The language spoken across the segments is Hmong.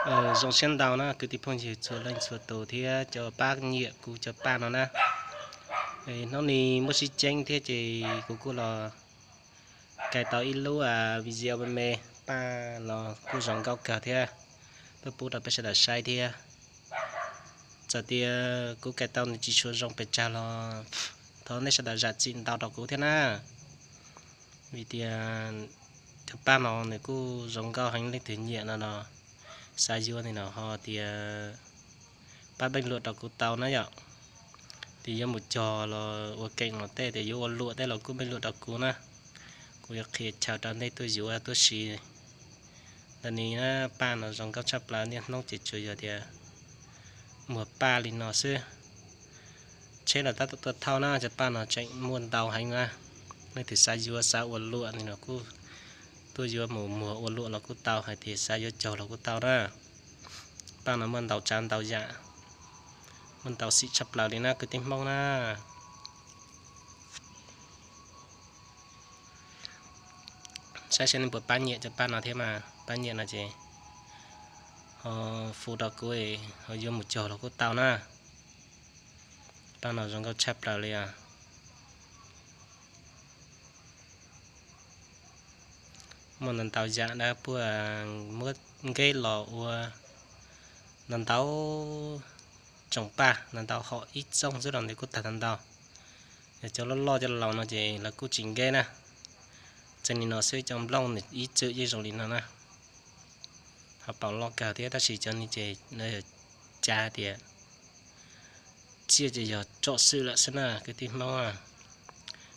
Zoo siab ntau na kwv tij phooj ywg txhua leej txhua tus thiab cov pab nyiam kuv cov paj no na. Hnub ni muaj sib ceeb thiab ces kuv kuj los kais tau ib lub video me me, paj los kuj zoo nkauj kawg thiab, tuaj pub rau peb sawv daws saib thiab. Txawm tias kuv kais tau nws tsis tshua zoo pes tsawg los thov nej sawv daws zam txim ntau rau kuv thiab na. Vim tias cov paj no nws kuj zoo nkauj heev, leej twg nyiam no los xav yuav no ho tias pab pheej luam rau kuv tau na yom. Tias yuav mus cog los ua keem los tej, tias yuav ua luam tej los kuj pheej luam rau kuv na. Kuv yuav qhia chaw rau nej tuaj yuav tuaj siv. Ntawm ni na, paj no zoo nkauj tshaj plaws, niaj hnub ces tsuas yog tias muag paj li no xwb. Tsheb los tab tom tuaj thauj na, cov paj no tseem muaj ntau heev na. Leej twg xav yuav xav ua luam no kuj tuaj yuav mus muag ua luam los kuj tau, hais tias xav yuav cog los kuj tau na. Paj no muaj ntau tsav ntau yam, muaj ntau xim tshaj plaws li na kwv tij Hmoob na. Saib seb nej puas pab nyiam cov paj no thiab mas, pab nyiam no ces ho hu rau kuv, ho yuav mus cog los kuj tau na. Paj no zoo nkauj tshaj plaws li os. Muaj ntau ntau yam na, puag muab nkeb los ua ntau ntau tsoom paj, ntau ntau hom ib txooj xwb los nws kuj tag ntau ntau. Yog cov loj loj cov laus no ces lawv kuj tsis nkeb na. Txeeg li no xwb, cov nplooj nws ib txwm yeej zoo li no na. Ho paus loj kawg thiab, tab sis cov ni ces lawv yog cav tias tsiaj ces yog tsom swm lawm xwb na kwv tij Hmoob.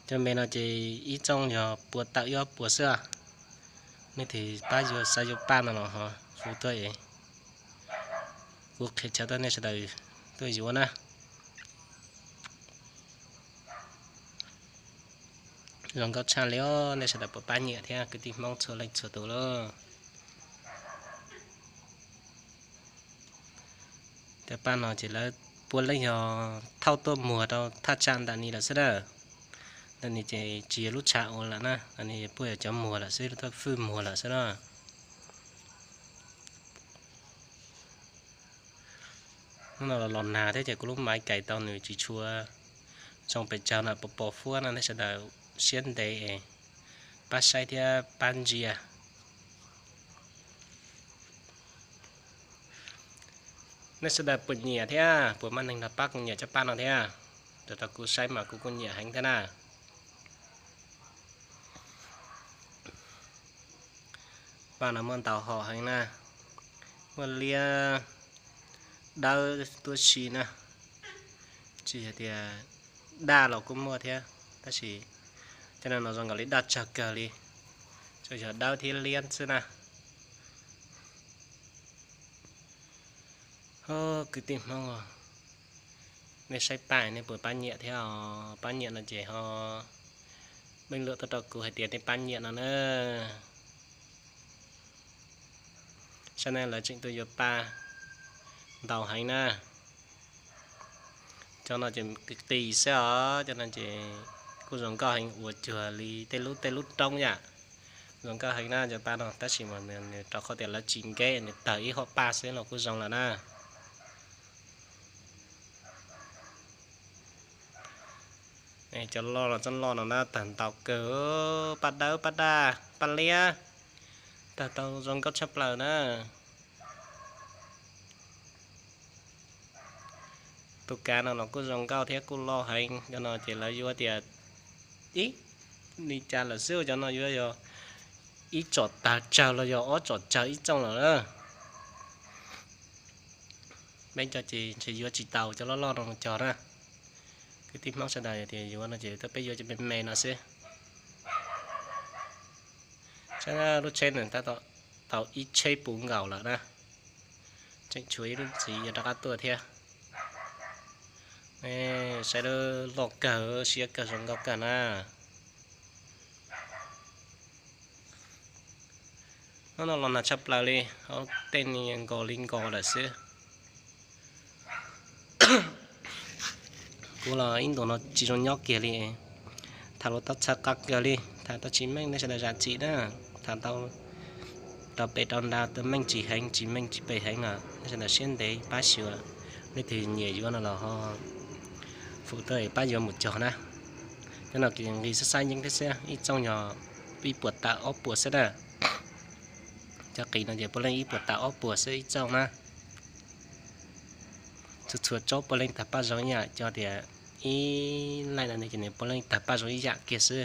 Cov me no ces ib txooj yog puas tawm ib ob puas xwb. Nej twg pab yuav xav yuav paj no los ho hu tuaj, kuv qhia chaw tuaj nej sawv daws tuaj yuav na. Zoo nkauj tshaj li os, nej sawv daws puas pab nyiam thiab kwv tij Hmoob txhua leej txhua tus lauj. Cov paj no ces lawv puav leej yog thauj tuaj muag rau thaj tsam ntawm ni lawm xwb na. Ntawm ni ces tsis yog lub tshav ua lawm na, puav yog cov muag lawm xwb, lub thawj fwj muag lawm xwb na. Hnub no los nag thiab ces kuv lub maiv kais tau nws tsis tshua zoo pes tsawg na, pos pos huab no, nej sawv daws siab ntev es pab saib thiab pab ntsia. Nej sawv daws puas nyiam thiab puas muaj neeg nrog pab kuv nyiam cov paj no thiab? Rau rau kuv saib mas kuv kuj nyiam heev thiab na. Paj no muaj ntau hom heev na, muaj liab dawb tuab si na, tsis yog tias daj los kuj muaj thiab, tab sis cov no no zoo nkaus li daj tsawg kawg li, tsuas yog dawb thiab liab xwb na. Ho kwv tij Hmoob, nej saib paj nej puas pab nyiam thiab os? Pab nyiam no ces ho meej luam tuaj rau kuv hais tias nej pab nyiam no na. Saib na, lawv tseem tuaj yuav paj ntau heev na. Cov no ces qis qis xwb os, cov no ces kuj zoo nkauj heev, ua cuag li tej lub tej lub roob yam. Zoo nkauj heev na cov paj no, tab sis mas nws rau qhov tias lawv tsis nkeb, nws tawg ib hom paj xwb los kuj zoo lawm na. Cov loj los txoj loj no na tawg ntau kawg, paj dawb paj daj paj liab, tawg tau zoo nkauj tshaj plaws na. Tus kav no los kuj zoo nkauj thiab kuj loj heev, cov no ces lawv yuav tias ib li cas lawm xwb, cov no yuav yog ib tsom tawg tsawg los yog ob tsom tsawg ib txooj lawm na. Peb cov ces ntshe yuav tsis tau cov loj loj no mus cog na. Kwv tij Hmoob sawv daws tias yuav no ces tuaj peb yuav cov me me no xwb. Saib lub tsheb nws tab tom tau ib tsheb puv nkaus lawm na. Tseem tshuav ib lub ntxiv yuav rov qab tuaj thiab. Saib lub loj kawg, siab kawg, zoo nkauj kawg na. Hnub no los nag tshaj plaws li, tej ni nkos li nkos lawm xwb. Kuv los ib ntus no tsis zoo nyob kiag li, tham los tau txhawv qab kawg li, tham tau tsis meej, nej sawv daws zam txim na. Tham tau Rau pem rau ntau, tus meej tsis heev, tsis meej tsis pem heev os, sawv daws siab ntev pab xyuas. Leej twg nyiam yuav no los ho fum tuaj pab yuav mus cog na. Cov no ces nqi xab xab yeeb thiab xwb, ib txooj yog ib puas tawm ob puas xwb na. Cov qis no ces puav leej ib puas tawm ob puas xwb ib txooj na. Txhua txhua tsob puav leej tawg paj zoo ib yam, cov tias ib laij no ces nws puav leej tawg paj zoo ib yam kiag xwb,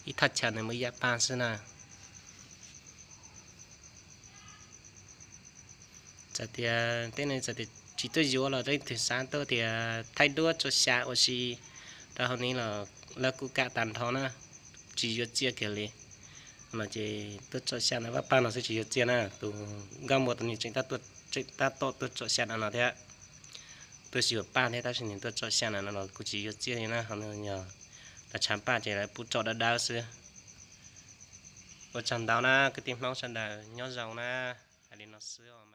ib thaj chaw nws muaj ib yam paj xwb na. Txawm tias tej no txawm tias tsis tuaj yuav los leej twg xav tuaj tias thaij duab tso xya ua si rau hauv no los lawv kuj kam tag nrho na, tsis yuav txiaj kiag li. No ces tuaj tso xya ntawm vaj paj no xwb tsis yuav txiaj na. Tus nkauj muam tus nws tseem tab tom tuaj tso xya ntawm no thiab. Tuaj xyuas paj thiab tab sis nws tuaj tso xya ntawm no los kuj tsis yuav txiaj li na. Ho yog los tshav paj ces lawv pub tso dawb dawb xwb. Ua tsaug ntau na kwv tij Hmoob sawv daws, nyob zoo na. Hais li no xwb.